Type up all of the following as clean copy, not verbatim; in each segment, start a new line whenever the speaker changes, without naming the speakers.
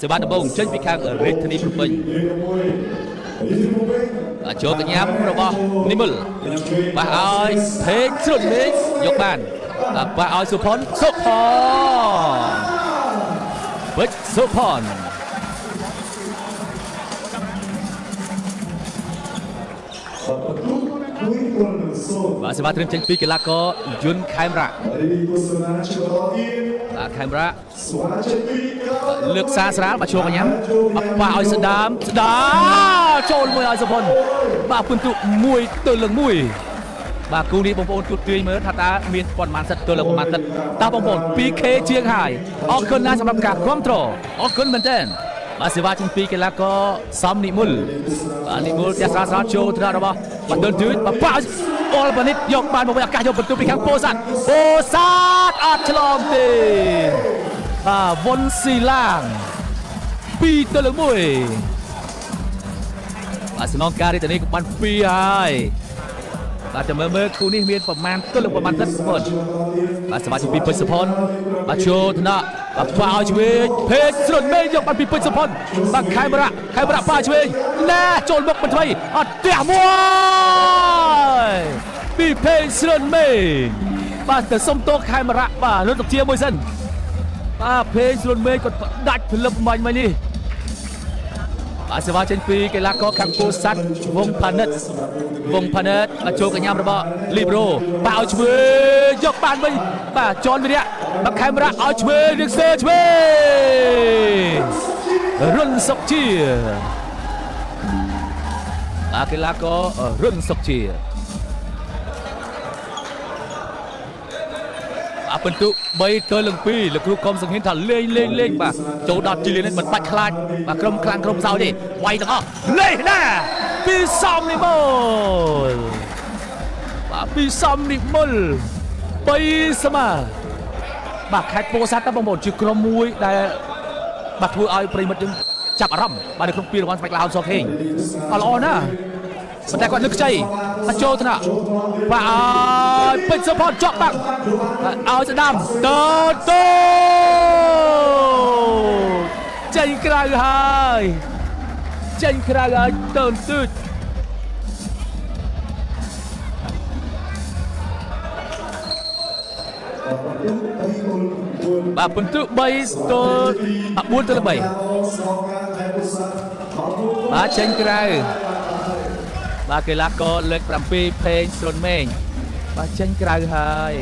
សេវាដំបងចេញពីខាងរាជធានីភ្នំពេញបាទចូលកញ្ញាំរបស់និមលប៉ះឲ្យភេកជ្រុនមេឃយកបានបាទប៉ះឲ្យសុផុនសុផុនពេជ្រសុផុនបាទសេវាត្រៀមចេញពីកីឡាករយុនខេមរៈបាទខេមរៈលើកសារស្រាលបាទជួកញ្ញាំបាទប៉ះឲ្យស្ដាមស្ដាចូលមួយឲ្យសុផុនបាទពិន្ទុ1-1បាទគូនេះបងប្អូនទូទាញមើលថាតើមានប៉ុន្មានសិតទល់នឹងប៉ុន្មានសិតតើបងប្អូន 2K ជាងហើយអរគុណណាស់សម្រាប់ការគ្រប់គ្រងអរគុណមែនទែនបាទសេវាចេញពីកីឡាករសំនិមលបាទនិមលផ្ទះស្រាលស្រាលចូលថ្នាក់របស់បាទទនជឿបាទប៉ះអលបានិតយកបានមកវិញឱកាសយកបន្ទុកពីខាងពោធិ៍សាត់ពោធិ៍សាត់អត់ឆ្លងទេបាទវុនស៊ីឡាង2-1បាទស្នងការរាជធានីក៏បាន2ហើយបាទចាំមើលមើលគូនេះមានប្រមាណទល់នឹងប្រមាណទឹកបងប្អូនបាទសមាជិកពីពេជ្រសុផុនបាទចូលថ្នាក់បាទប៉ាឲ្យឆ្វេងភេកស្រុនមេយកបានពីពេជ្រសុផុនបាទខេមរៈខេមរៈប៉ាឲ្យឆ្វេងណែចូលមុខមិនថ្មីអត់ទះមួយពីភេកស្រុនមេបាទទៅសុំទោសខេមរៈបាទរត់ទៅជាមួយសិនបាទភេកស្រុនមេគាត់ផ្ដាច់ផ្លឹបមាញ់មិញនេះបាទសេវាចេញពីកីឡាករខាងពោធិ៍សាត់វងផានិតវងផានិតបាទចូលកញ្ញាំរបស់លីប្រូបាទឲ្យឆ្វេងយកបានវិញបាទចនវិរៈបាទខេមរៈឲ្យឆ្វេងរៀងសើឆ្វេងរុនសុកជាបាទកីឡាកររុនសុកជាបាទពិន្ទុ3-2លោកគ្រូកុំសង្ហិនថាលេងលេងលេងបាទចូលដល់ជីលៀននេះមិនបាច់ខ្លាចបាទក្រុមខ្លាំងក្រុមសោយទេវាយទាំងអស់លេះណាពីសំនិមលបាទពីសំនិមល3ស្មើបាទខេត្តពោធិ៍សាត់តើបងប្អូនជាក្រុមមួយដែលបាទធ្វើឲ្យប្រិមិត្តយើងចាប់អារម្មណ៍បាទនៅក្នុងពានរង្វាន់ស្បែកឡាវសខេងអត់ល្អណាស់ប៉ុន្តែគាត់លើកខ្ចីបាទចូលថ្នាក់បាទឲ្យពេជ្រសុផុនជាប់បាំងឲ្យស្ដាំតតូចេញក្រៅហើយចេញក្រៅហើយតើទឺចបាទពិន្ទុ3ទល់4ទល់3បាទចេញក្រៅបាទកីឡាករលើក7ភេងស្រុនមេងបាទចេញក្រៅហើយ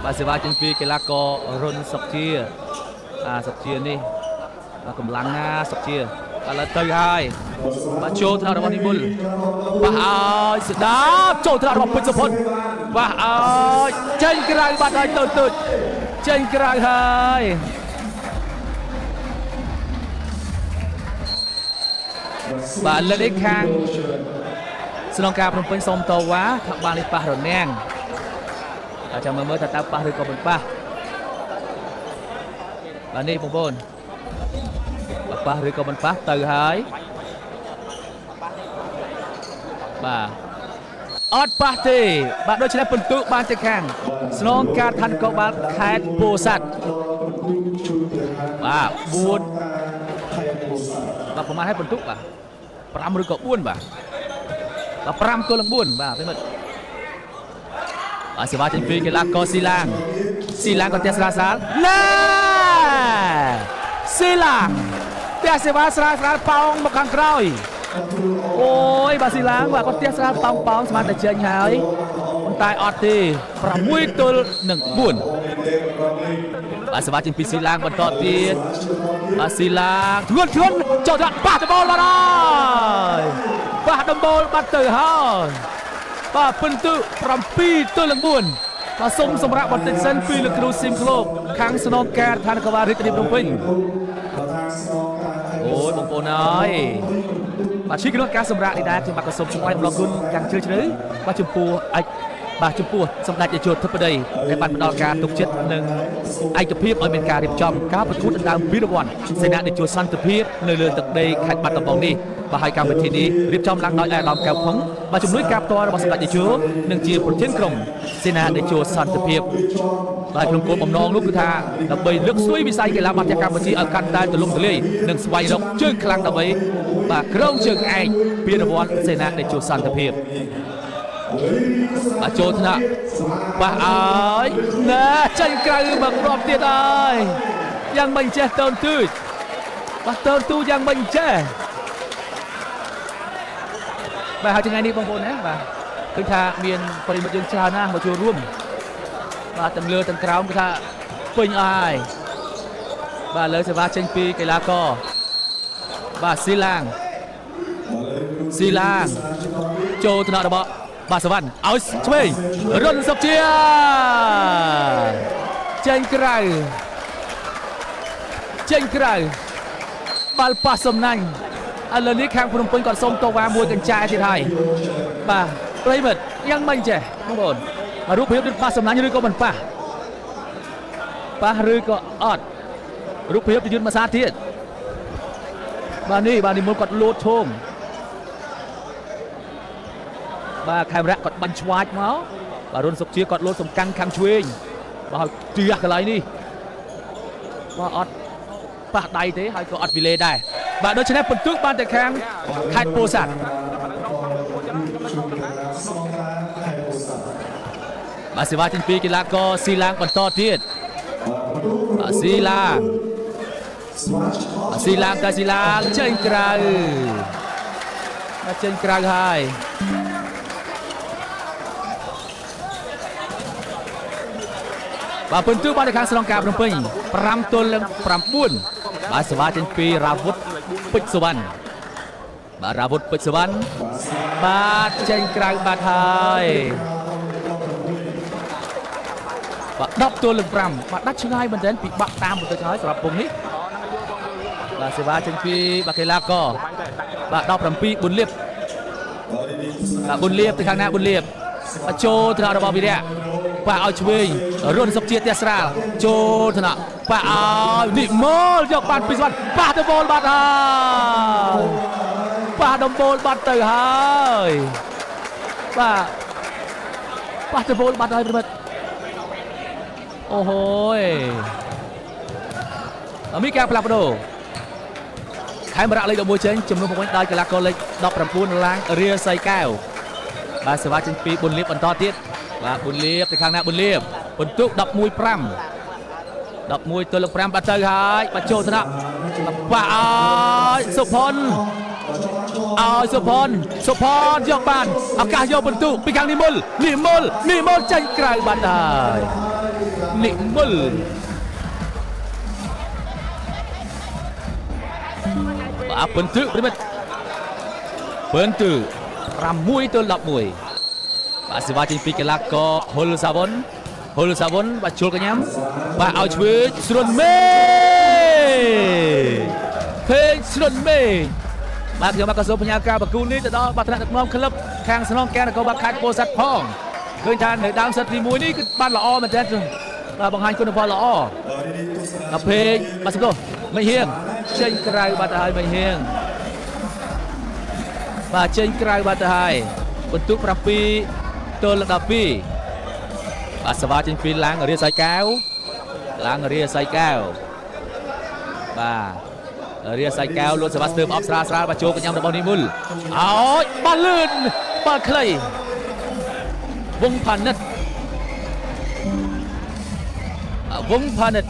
បាទសេវាចេញពីកីឡាកររុនសុកជាអាសុកជានេះបាទកម្លាំងណាសុកជាបាទឥឡូវទៅហើយបាទចូលថ្នាក់របស់និមលបាទឲ្យស្ដាប់ចូលថ្នាក់របស់ពេជ្រសុផុនបាទឲ្យចេញក្រៅបាត់ហើយតូចតូចចេញក្រៅហើយបាទលើកនេះខាងស្នងការភ្នំពេញសូមតវ៉ាថាបាននេះប៉ះរនាំងបាទចាំមើលមើលថាតើប៉ះឬក៏មិនប៉ះបាទនេះបងប្អូនបាទប៉ះឬក៏មិនប៉ះទៅហើយបាទអត់ប៉ះទេបាទដូច្នេះពិន្ទុបានទៅខាងស្នងការឋាននគរបាលខេត្តពោធិ៍សាត់បាទ4បាទប្រហែលឲ្យពិន្ទុបាទ5ឬក៏4បាទបាទ5ទល់នឹង4បាទប្រិមិត្តបាទសេវាចេញពីកីឡាករស៊ីឡាងស៊ីឡាងក៏ផ្ទះស្រាលស្រាលណែស៊ីឡាងផ្ទះសេវាស្រាលស្រាលប៉ោងមកខាងក្រោយអូយបាទស៊ីឡាងបាទគាត់ផ្ទះស្រាលប៉ោងប៉ោងស្មានតែចេញហើយប៉ុន្តែអត់ទេ6ទល់នឹង4បាទសេវាចេញពីស៊ីឡាងបន្តទៀតបាទស៊ីឡាងធ្ងន់ធ្ងន់ចូលទៅប៉ះដំបូលបាត់ហើយប៉ះដំបូលបាត់ទៅហើយបាទពិន្ទុ7ទល់នឹង4បាទសូមសម្រាប់បន្តិចសិនពីលោកគ្រូស៊ីមក្លោកខាងស្នងការឋាននគរបាលរាជធានីភ្នំពេញអូយបងប្អូនអើយបាទជាក្នុងការសម្រាប់នេះដែរខ្ញុំបាទក៏សូមថ្លែងអំណរគុណយ៉ាងជ្រាលជ្រៅបាទចំពោះអិច បាទចំពោះសម្ដេចតេជោធិបតីដែលបានផ្ដល់ការទុកចិត្តនិងឯកភាពឲ្យមានការរៀបចំការប្រកួតដណ្ដើមពានរង្វាន់សេនាតេជោសន្តិភាពនៅលើទឹកដីខេត្តបាត់ដំបងនេះបាទហើយកម្មវិធីនេះរៀបចំឡើងដោយអាដាមកែវផុងបាទជំនួយការផ្ទាល់របស់សម្ដេចតេជោនិងជាប្រធានក្រុមសេនាតេជោសន្តិភាពបាទក្នុងគោលបំណងនោះគឺថាដើម្បីលើកស្ទួយវិស័យកីឡាបាល់ទះកម្ពុជាឲ្យកាន់តែទូលំទូលាយនិងស្វែងរកជើងខ្លាំងដើម្បីបាទក្រុងជើងឯកពានរង្វាន់សេនាតេជោសន្តិភាពបាទចូលថ្នាក់ប៉ះឲ្យណែចេញក្រៅមកគ្រាប់ទៀតហើយយ៉ាងមិនចេះតូនទូចបាទតូនទូចយ៉ាងមិនចេះបាទហើយថ្ងៃនេះបងប្អូនណាបាទឃើញថាមានប្រិយមិត្តយើងច្រើនណាស់មកចូលរួមបាទទាំងលើទាំងក្រោមគឺថាពេញអស់ហើយបាទលើសេវាចេញពីកីឡាករបាទស៊ីឡាងស៊ីឡាងចូលថ្នាក់របស់បាទសវណ្ណឲ្យឆ្វេងរុនសុកជាចេញក្រៅចេញក្រៅបាល់ប៉ះសំណាញ់ឥឡូវនេះខាងភ្នំពេញគាត់សុំតវ៉ាមួយកញ្ចែទៀតហើយបាទប្រិយមិត្តយ៉ាងមិនចេះបងប្អូនរូបភាពនេះប៉ះសំណាញ់ឬក៏មិនប៉ះប៉ះឬក៏អត់រូបភាពទៅយន្តមួយសាទៀតបាទនេះបាទនិមលគាត់លោតឈោងបាទខេមរៈគាត់បាញ់ឆ្វាចមកបាទរុនសុកជាគាត់លោតសំកាំងខាងឆ្វេងបាទហើយទះកន្លែងនេះបាទអត់ប៉ះដៃទេហើយក៏អត់វិលេដែរបាទដូច្នេះពិន្ទុបានតែខាងខេត្តពោធិ៍សាត់បាទសេវាចេញពីកីឡាករស៊ីឡាងបន្តទៀតបាទស៊ីឡាងស៊ីឡាងតែស៊ីឡាងចេញក្រៅបាទចេញក្រៅហើយបាទពិន្ទុបានទៅខាងស្នងការភ្នំពេញ5ទល់នឹង9បាទសេវាចេញពីរាវុធពេជ្រសុវណ្ណបាទរាវុធពេជ្រសុវណ្ណបាទចេញក្រៅបាត់ហើយបាទ10ទល់នឹង5បាទដាច់ឆ្ងាយមែនទែនពិបាកតាមបន្តិចហើយសម្រាប់ពងនេះបាទសេវាចេញពីបាទកីឡាករបាទ17ប៊ុនលៀបបាទប៊ុនលៀបទៅខាងណាប៊ុនលៀបបាទចូលថ្នាក់របស់វីរៈប៉ះឲ្យឆ្វេងរុនសុកជាតិផ្ទះស្រាលចូលថ្នាក់ប៉ះឲ្យនិមលយកបានពីស្វាន់ប៉ះទៅបូលបាត់ហើយប៉ះដំបូលបាត់ទៅហើយបាទប៉ះទៅបូលបាត់ហើយប្រិមិត្តអូហូយមានការផ្លាស់ប្ដូរខេមរៈលេខ11ចេញចំនួន6ដោយកីឡាករលេខ19ឡាងរាសីកែវបាទសេវាចេញពីប៊ុនលៀបបន្តទៀតបាទប៊ុនលៀបទៅខាងណាប៊ុនលៀបពិន្ទុ11 5 11ទល់នឹង5បាត់ទៅហើយបាទចូលថ្នាក់ប៉ះឲ្យសុផុនឲ្យសុផុនសុផុនយកបានឱកាសយកពិន្ទុពីខាងនិមលនិមលនិមលចេញក្រៅបាត់ហើយនិមលបាទពិន្ទុប្រិមិត្តពិន្ទុ6ទល់11បាទសេវាចេញពីកីឡាករហ៊ុលសាវុនហ៊ុលសាវុនបាទជួលកញ្ញាំបាទឲ្យឆ្វេងស្រុនមេភេងស្រុនមេបាទខ្ញុំបាទក៏សូមផ្ញើការប្រគូនេះទៅដល់បាទថ្នាក់ដឹកនាំក្លឹបខាងស្នងការនគរបាលខេត្តពោធិ៍សាត់ផងឃើញថានៅដើមសិតទី1នេះគឺបានល្អមែនទែនបាទបង្ហាញគុណផលល្អដល់ភេងបាទសំទោសមិញហៀងចេញក្រៅបាត់ទៅហើយមិញហៀងបាទចេញក្រៅបាត់ទៅហើយបន្ទុក7ទល់នឹង12បាទសេវាចេញពីឡាងរាសីកែវឡាងរាសីកែវបាទរាសីកែវលួចសេវាស្ទើបអបស្រាលស្រាលបាទចូលកញ្ញាំរបស់និមលអោយបាល់លឿនបាល់ខ្លីវងផានិតវងផានិត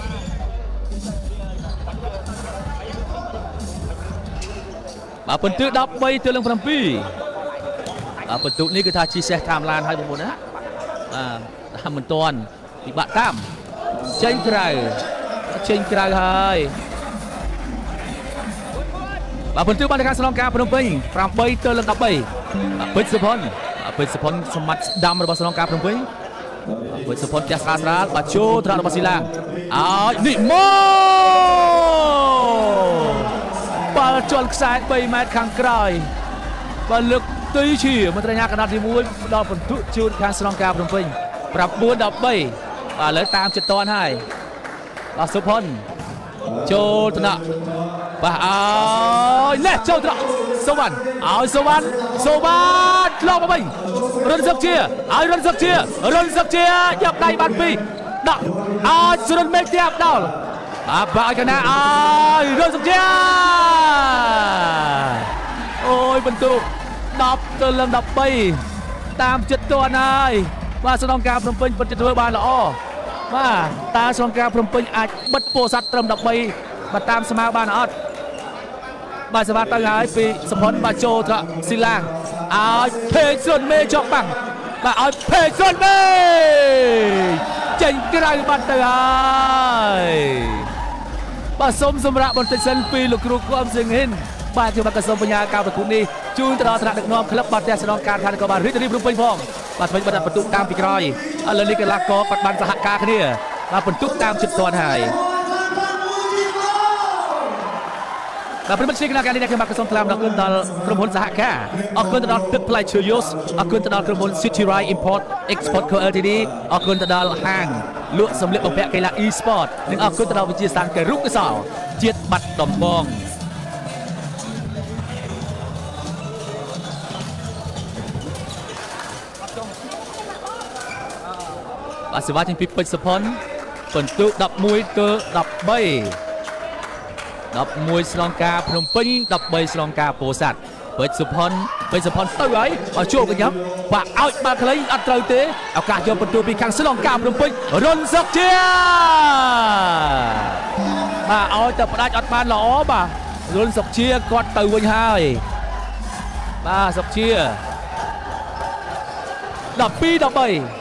បាទពិន្ទុ13ទល់នឹង7បាទពិន្ទុនេះគឺថាជីសេះតាមឡានហើយបងប្អូនណាបាទតាមមិនទាន់ពិបាកតាមចេញក្រៅចេញក្រៅហើយបាទពិន្ទុបានទៅខាងស្នងការភ្នំពេញ8ទល់នឹង13បាទពេជ្រសុផុនបាទពេជ្រសុផុនសម្បត្តិស្ដាំរបស់ស្នងការភ្នំពេញពេជ្រសុផុនផ្ទះស្រាលស្រាលបាទចូលត្រង់របស់ស៊ីឡាងឲ្យនិមលបាល់ជាន់ខ្សែ3ម៉ែត្រខាងក្រោយបាទលើក ទីជាមន្ត្រីញាកណ្ដាលទី1ផ្ដល់ពិន្ទុជូនខាងស្នងការភ្នំពេញ9-13បាទឥឡូវតាមចិត្តតនហើយបាទសុផុនចូលថ្នាក់បាទឲ្យលេះចូលថ្នាក់សុវណ្ណឲ្យសុវណ្ណសុវណ្ណឆ្លងមកវិញរុនសុកជាឲ្យរុនសុកជារុនសុកជាយកដៃបានពីរដាក់ឲ្យសុរិនមេឃទៀបដល់បាទបាទឲ្យកណាឲ្យរុនសុកជាអូយបន្ទុ10ទល់នឹង13តាមចិត្តតនហើយបាទស្នងការភ្នំពេញពិតជាធ្វើបានល្អបាទតើស្នងការភ្នំពេញអាចបិទពោធិ៍សាត់ត្រឹម13បាទតាមស្មើបានអត់បាទសេវាទៅហើយពីសុផុនបាទចូលត្រកស៊ីឡាងឲ្យភេកសុនមេជាប់បាំងបាទឲ្យភេកសុនមេចេញក្រៅបាត់ទៅហើយបាទសូមសម្រាប់បន្តិចសិនពីលោកគ្រូគំសៀងហ៊ិនបាទខ្ញុំបាទក៏សូមបញ្ញាការប្រកួតនេះជូនទៅដល់ថ្នាក់ដឹកនាំក្លឹបបាទផ្ទះស្នងការឋាននគរបាលរាជធានីភ្នំពេញផងបាទថ្មីបាត់បន្ទុកតាមពីក្រោយឥឡូវនេះកីឡាករគាត់បានសហការគ្នាបាទបន្ទុកតាមចិត្តទាន់ហើយបាទប្រិមត្តជាគណៈកម្មការនេះខ្ញុំបាទក៏សូមថ្លែងអំណរគុណដល់ក្រុមហ៊ុនសហការអរគុណទៅដល់ទឹកផ្លែឈើយូសអរគុណទៅដល់ក្រុមហ៊ុន City Ride Import Export Co Ltd អរគុណទៅដល់ហាងលក់សម្លៀកបំពាក់កីឡា E-sport និងអរគុណទៅដល់វិទ្យាស្ថានករុកសោជាតិបាត់ដំបងបាទសេវាចេញពីពេជ្រសុផុនពិន្ទុ11ទល់13 11ស្នងការភ្នំពេញ13ស្នងការពោធិ៍សាត់ពេជ្រសុផុនពេជ្រសុផុនទៅហើយបើចូលកញ្ញាំបាទឲ្យបាល់ខ្លីអត់ត្រូវទេឱកាសយកបន្ទូពីខាងស្នងការភ្នំពេញរុនសុកជាបាទឲ្យតែផ្ដាច់អត់បានល្អបាទរុនសុកជាគាត់ទៅវិញហើយបាទសុកជា12 13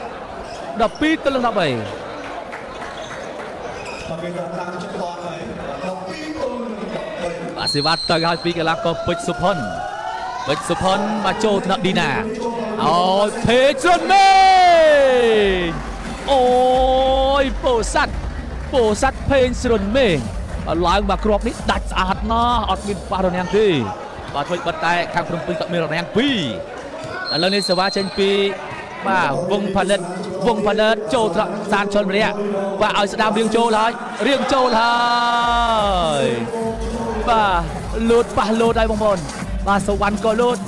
12ទល់នឹង13បាទសេវាទៅឲ្យពីកីឡាករពេជ្រសុផុនពេជ្រសុផុនបាទចូលថ្នាក់ឌីណាឲ្យភេជ្រុនមេអូយពោធិ៍សាត់ពោធិ៍សាត់ភេងស្រុនមេបាទឡើងមកគ្រាប់នេះដាច់ស្អាតណាស់អត់មានប៉ះរនាំងទេបាទធ្វើបិទតែខាងភ្នំពេញគាត់មានរនាំង2ឥឡូវនេះសេវាចេញពីបាទវងផលិតវងផលិតចូលត្រកសានឈុនម្នាក់បាទឲ្យស្ដាំរៀងចូលហើយរៀងចូលហើយបាទលូតប៉ះលូតហើយបងប្អូនបាទសុវណ្ណក៏លូត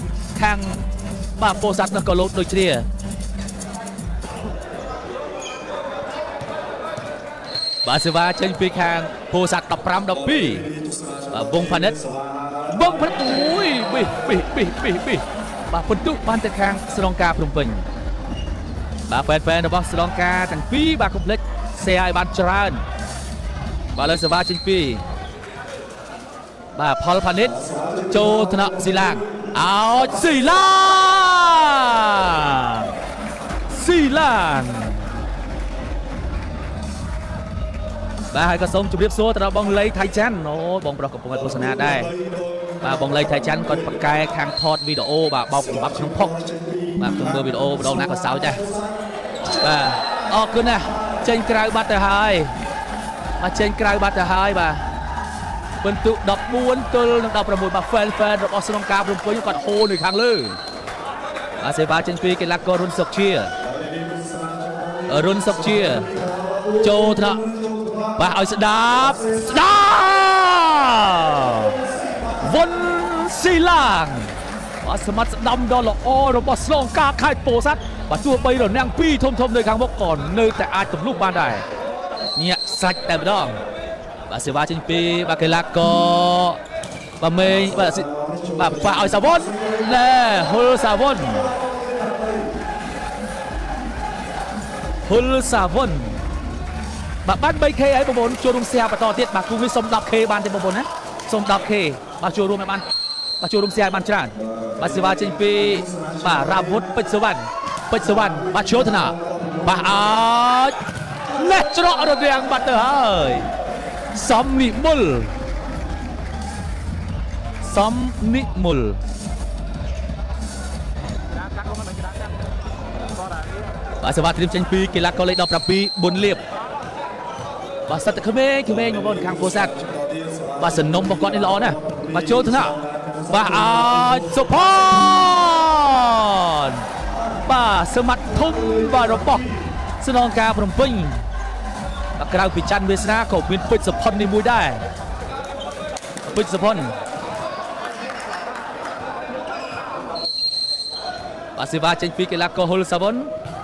ខាងបាទពោធិ៍សាត់នោះក៏លូតដូចគ្នាបាទសេវាចេញពីខាងពោធិ៍សាត់15 12បាទវងផលិតវងផលិតអូយប៊ីប៊ីប៊ីប៊ីប៊ីបាទពិន្ទុបានទៅខាងស្នងការភ្នំពេញបាទហ្វេនៗរបស់ស្នងការទាំងពីរបាទកុំភ្លេច share ឲ្យបានច្រើនបាទលើសេវាចេញពីបាទផលផានិតចូលថ្នាក់ស៊ីឡាងឲ្យស៊ីឡាងស៊ីឡាងបាទហើយក៏សូមជម្រាបសួរទៅដល់បងលីថៃច័ន្ទអូបងប្រុសកំពុងទស្សនាដែរបាទបងលីថៃច័ន្ទគាត់ប្រកែខាងថតវីដេអូបាទបោកសម្បាប់ក្នុងផុកបាទខ្ញុំមើលវីដេអូម្ដងណាក៏សើចដែរបាទអរគុណណាស់ចេញក្រៅបាត់ទៅហើយបាទចេញក្រៅបាត់ទៅហើយបាទពិន្ទុ14ទល់នឹង16បាទហ្វេនរបស់ស្នងការភ្នំពេញគាត់ហូរនៅខាងលើបាទសេវាចេញពីកីឡាកររុនសុកជារុនសុកជាចូលថ្នាក់បាទឲ្យស្ដាប់ស្ដាប់វុនស៊ីឡាងបាទសមត្ថស្ដាំដ៏ល្អរបស់ស្នងការខេត្តពោធិ៍សាត់បាទទោះបីរនាំងពីរធំធំនៅខាងមុខក៏នៅតែអាចទម្លុះបានដែរញាក់សាច់តែម្ដងបាទសេវាចេញពីបាទកីឡាករបាទមេងបាទបាទប៉ះឲ្យសាវុនណែហ៊ុលសាវុនហ៊ុលសាវុនបាទបាន 3K ហើយបងប្អូនចូលរួម share បន្តទៀតបាទគូនេះសុំ 10K បានទេបងប្អូនណាសុំ 10K បាទចូលរួមឲ្យបានបាទចូលរួម share ឲ្យបានច្រើនបាទសេវាចេញពីបាទរាវុធពេជ្រសុវណ្ណពេជ្រសុវណ្ណបាទចូលថ្នាក់បាទអាចណេះច្រកររាំងបាត់ទៅហើយសំនិមលសំនិមលបាទសេវាត្រៀមចេញពីកីឡាករលេខ17ប៊ុនលៀបបាទសិតតែក្មេងបងប្អូនខាងពោធិ៍សាត់បាទសនំរបស់គាត់នេះល្អណាស់បាទចូលថ្នាក់បាទអាចសុផ នបាទសមត្ថធំបាទរបស់ស្នងការភ្នំពេញបាទក្រៅពីច័ន្ទវាសនាក៏មានពេជ្រសុផុននេះមួយដែរពេជ្រសុផុនបាទសេវាចេញពីកីឡាករហ៊ុលសាវុន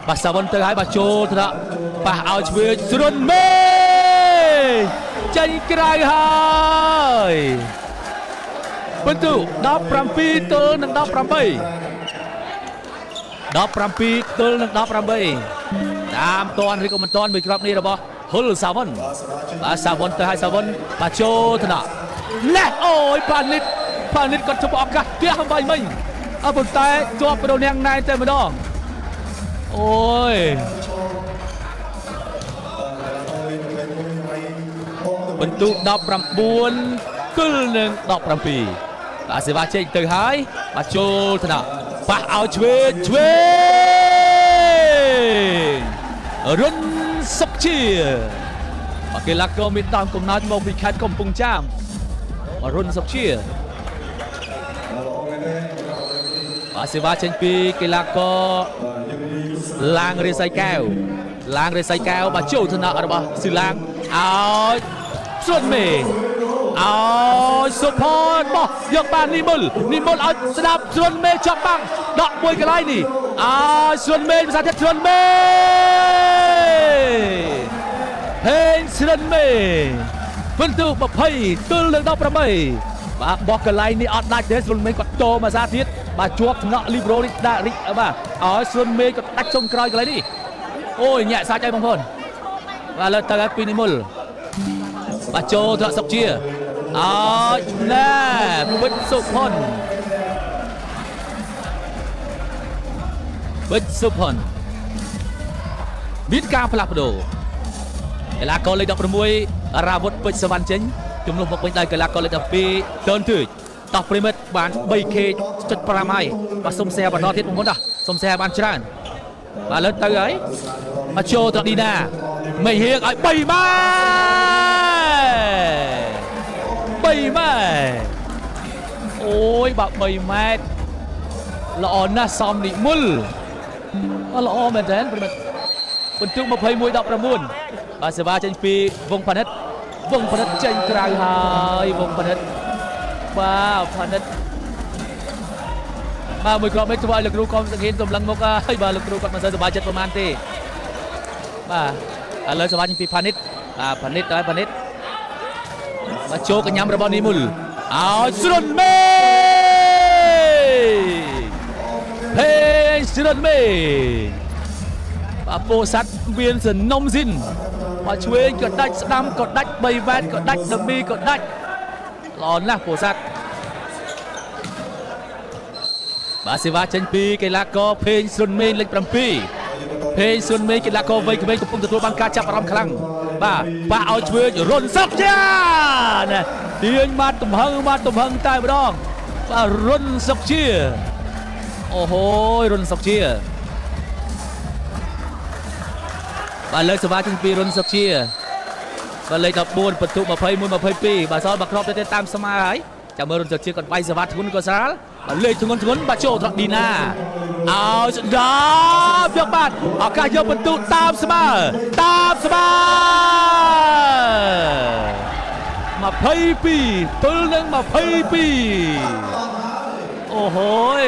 បាទសាវុនទៅហើយបាទចូលថ្នាក់ប៉ះឲ្យឆ្វេងស្រុនមេចេញក្រៅហើយពិន្ទុ17ទល់នឹង18 17ទល់នឹង18តាមតាន់ឬក៏មិនតាន់មួយគ្រាប់នេះរបស់ហ៊ុលសាវុនបាទសាវុនទៅហើយសាវុនបាទចូលថ្នាក់ណែអូយប៉ានិតគាត់ជប់ឱកាសផ្ទះអំបញ្ញមិញអប៉ុន្តែជាប់ប្រនាងណែតែម្ដងអូយពិន្ទុ19ទល់នឹង17បាទសេវាចេញទៅហើយបាទចូលថ្នាក់ប៉ះឲ្យឆ្វេងឆ្វេងរុនសុកជាបាទកីឡាករមានដើមកំណើតមកពីខេត្តកំពង់ចាមរុនសុកជាបាទសេវាចេញពីកីឡាករឡាងរិស័យកែវឡាងរិស័យកែវបាទចូលថ្នាក់របស់ស៊ីឡាងឲ្យស្រុនមេឲ្យសុផនបោះយកបាននិមលឲ្យស្ដាប់ស្រុនមេចាប់បាំងដកមួយកន្លែងនេះឲ្យស្រុនមេភាសាទៀតស្រុនមេហេងស្រុនមេពិន្ទុ20ទល់នឹង18បាទបោះកន្លែងនេះអត់ដាច់ទេស្រុនមេគាត់តមកសាទៀតបាទជាប់ថ្នាក់លីប្រូនេះដាក់រិចបាទឲ្យស្រុនមេគាត់ដាច់ចុងក្រោយកន្លែងនេះអូយញាក់សាច់ឲ្យបងប្អូនបាទលើទៅឲ្យពីនិមលបាទចូលថ្នាក់សុកជាឲ្យណែពេជ្រសុផុនពេជ្រសុផុនមានការផ្លាស់ប្ដូរកីឡាករលេខ16រាវុធពេជ្រសវណ្ណចេញជំនួសមកវិញដោយកីឡាករលេខ12តឿនទឿចតោះប្រិមិត្តបាន 3K.5 ហើយបាទសុំសែបន្តទៀតបងប្អូនដោះសុំសែបានច្រើនបាទលើទៅហើយមកចូលទៅឌីណាមិនហៀងឲ្យ3ម៉ែ3ម៉ែអូយបាទ3ម៉ែត្រល្អណាស់សំនិមលល្អមែនទែនប្រិមិត្តពិន្ទុ21 19បាទសេវាចេញពីវងផានិតវងផានិតចេញក្រៅហើយវងផានិតបាទផានិតបាទមួយគ្រាប់នេះធ្វើឲ្យលោកគ្រូកុំសង្ហិនសម្លឹងមកហើយបាទលោកគ្រូគាត់មិនសូវសប្បាយចិត្តប្រហែលទេបាទឥឡូវសេវាចេញពីផានិតបាទផានិតហើយផានិតបាទចូលកញ្ញាំរបស់នីមូលឲ្យស្រុនមេហេស្រុនមេបាទពោធិ៍សាត់មានសនំស៊ីនបាទឆ្វេងក៏ដាច់ស្ដាំក៏ដាច់3វ៉ែតក៏ដាច់ដមីក៏ដាច់ល្អណាស់ពោធិ៍សាត់បាទសេវាចេញពីកីឡាករភេងស្រុនមេលេខ7ភេងស្រុនមេកីឡាករវ័យក្មេងកំពុងទទួលបានការចាប់អារម្មណ៍ខ្លាំងបាទប៉ះឲ្យឆ្វេងរុនសុកជាណាទាញមកទំហឹងមកទំហឹងតែម្ដងបាទរុនសុកជាអូហូយរុនសុកជាបាទលើកសេវាចេញពីរុនសុកជាបាទលេខ14បន្ទុក21 22បាទសល់បាក់គ្រាប់ទៅតាមស្មើហើយចាំមើលរុនសុកជាគាត់វាយសេវាធ្ងន់ក៏ស្រាលបាទលេខធ្ងន់បាទចូលត្រកឌីណាឲ្យស្ដាប់យកបាទឱកាសយកបន្ទុកតាមស្មើតាមស្មើ22ទល់នឹង22អូហូយ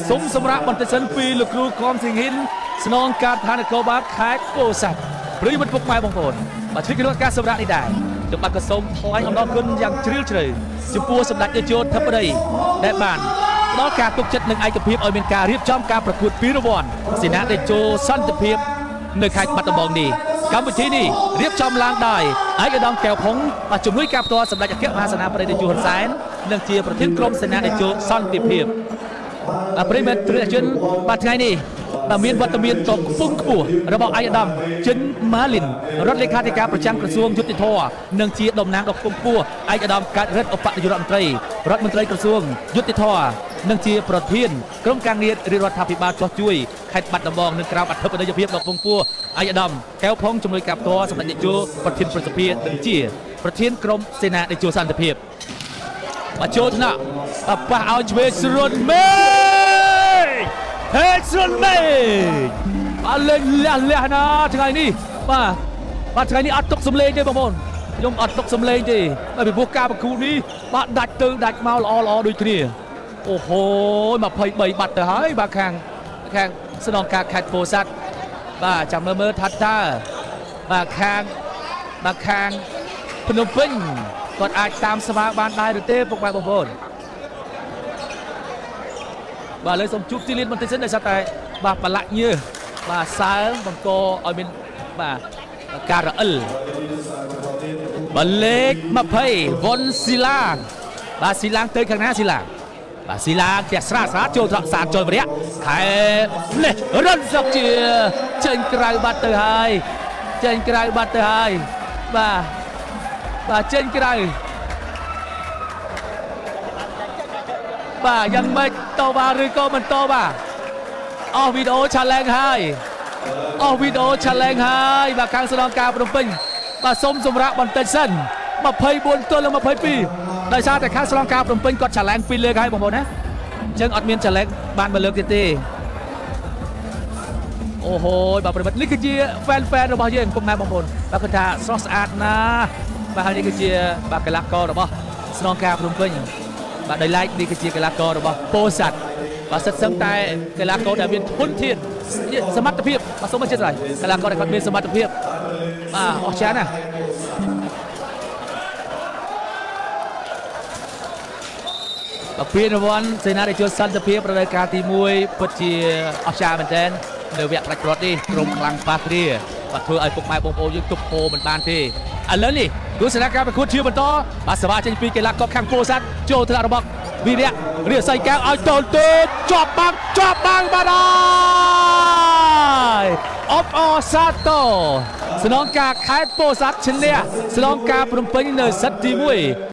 សុំសម្រាប់បន្តិចសិនពីលោកគ្រូខំសិង្ហិនស្នងការឋាននគរបាលខេត្តពោធិ៍សាត់ប្រិយមិត្តពុកម៉ែបងប្អូនបាទជួយក្នុងការសម្រាប់នេះដែរខ្ញុំបាទក៏សូមថ្លែងអំណរគុណយ៉ាងជ្រាលជ្រៅចំពោះសម្ដេចតេជោធិបតីដែលបានផ្ដល់ការទុកចិត្តនិងឯកភាពឲ្យមានការរៀបចំការប្រកួតពានរង្វាន់សេនាតេជោសន្តិភាពនៅខេត្តបាត់ដំបងនេះកម្មវិធីនេះរៀបចំឡើងដោយឯកឧត្តមកែវផុងបាទជំនួយការផ្ទាល់សម្ដេចអគ្គមហាសេនាបតីតេជោហ៊ុនសែននិងជាប្រធានក្រុមសេនាតេជោសន្តិភាពបាទប្រិយមិត្តទ្រជនបាទថ្ងៃនេះបាទមានវត្តមានតខ្ពង់ខ្ពស់របស់ឯកឧត្តមចិនម៉ាលីនរដ្ឋលេខាធិការប្រចាំក្រសួងយុត្តិធម៌និងជាតំណាងដ៏ខ្ពង់ខ្ពស់ឯកឧត្តមកើតរិទ្ធឧបនាយករដ្ឋមន្ត្រីរដ្ឋមន្ត្រីក្រសួងយុត្តិធម៌និងជាប្រធានក្រុមការងាររាជរដ្ឋាភិបាលចុះជួយខេត្តបាត់ដំបងនិងក្រោមអធិបតីភាពដ៏ខ្ពង់ខ្ពស់ឯកឧត្តមកែវផុងជំនួយការផ្ទាល់សម្ដេចតេជោប្រធានប្រសិទ្ធភាពនិងជាប្រធានក្រុមសេនាតេជោសន្តិភាពបាទចូលថ្នាក់បាទប៉ះឲ្យឆ្វេងស្រុនមេ ហេស្រុនមេឃបាទលេងលះលះណាថ្ងៃនេះបាទបាទថ្ងៃនេះអត់ទុកសំលេងទេបងប្អូនខ្ញុំអត់ទុកសំលេងទេបាទពីព្រោះការប្រកួតនេះបាទដាច់ទៅដាច់មកល្អល្អដូចគ្នាអូហូ23បាត់ទៅហើយបាទខាងខាងស្នងការខេត្តពោធិ៍សាត់បាទចាំមើលមើលថាតើបាទខាងបាទខាងភ្នំពេញគាត់អាចតាមស្វាបានដែរឬទេពុកម៉ែបងប្អូនបាទឥឡូវសូមជួបទីលានបន្តិចសិនដោយសារតែបាទប្រឡាក់ញើសបាទសើមបង្កឲ្យមានបាទការរអិលបាទលេខ20វុនស៊ីឡាងបាទស៊ីឡាងទៅខាងណាស៊ីឡាងបាទស៊ីឡាងផ្ទះស្រាស្រាចូលត្រកសានចូលវរៈខែនេះរិនសុកជាចេញក្រៅបាត់ទៅហើយចេញក្រៅបាត់ទៅហើយបាទបាទចេញក្រៅបាទយ៉ាងម៉េចតវ៉ាឬក៏មិនតវ៉ាអស់វីដេអូ challenge ហើយអស់វីដេអូ challenge ហើយបាទខាងស្នងការភ្នំពេញបាទសូមសម្រាប់បន្តិចសិន24ទល់នឹង22ដោយសារតែខាងស្នងការភ្នំពេញគាត់ challenge 2លើកហើយបងប្អូនណាអញ្ចឹងអត់មាន challenge បានមួយលើកទៀតទេអូហូយបាទប្រិមិត្តនេះគឺជា fan របស់យើងពុកម៉ែបងប្អូនបាទគាត់ថាស្រស់ស្អាតណាស់បាទហើយនេះគឺជាបាទកីឡាកររបស់ស្នងការភ្នំពេញបាទដោយឡែកនេះគឺជាកីឡាកររបស់ពោធិ៍សាត់បាទសិតសឹងតែកីឡាករដែលមានធនធានសមត្ថភាពបាទសូមអធិស្ឋានកីឡាករដែលគាត់មានសមត្ថភាពបាទអស្ចារ្យណាស់បាទពានរង្វាន់សេនាតេជោសន្តិភាពរដូវកាលទី1ពិតជាអស្ចារ្យមែនទែននៅវគ្គផ្ដាច់ព្រាត់នេះក្រុមខ្លាំងប៉ាគ្រាបាទធ្វើឲ្យពុកម៉ែបងប្អូនយើងទប់ហូរមិនបានទេឥឡូវនេះទស្សនការប្រកួតជាបន្តបាទសវ៉ាចេញពីកីឡាករខាងពោធិ៍សាត់ចូលថ្នាក់របស់វីរៈរាសីកែវឲ្យតូនទេជាប់បាំងជាប់បាំងបាទហើយអបអសាទរស្នងការខេត្តពោធិ៍សាត់ឈ្នះស្នងការភ្នំពេញនៅសិតទី1។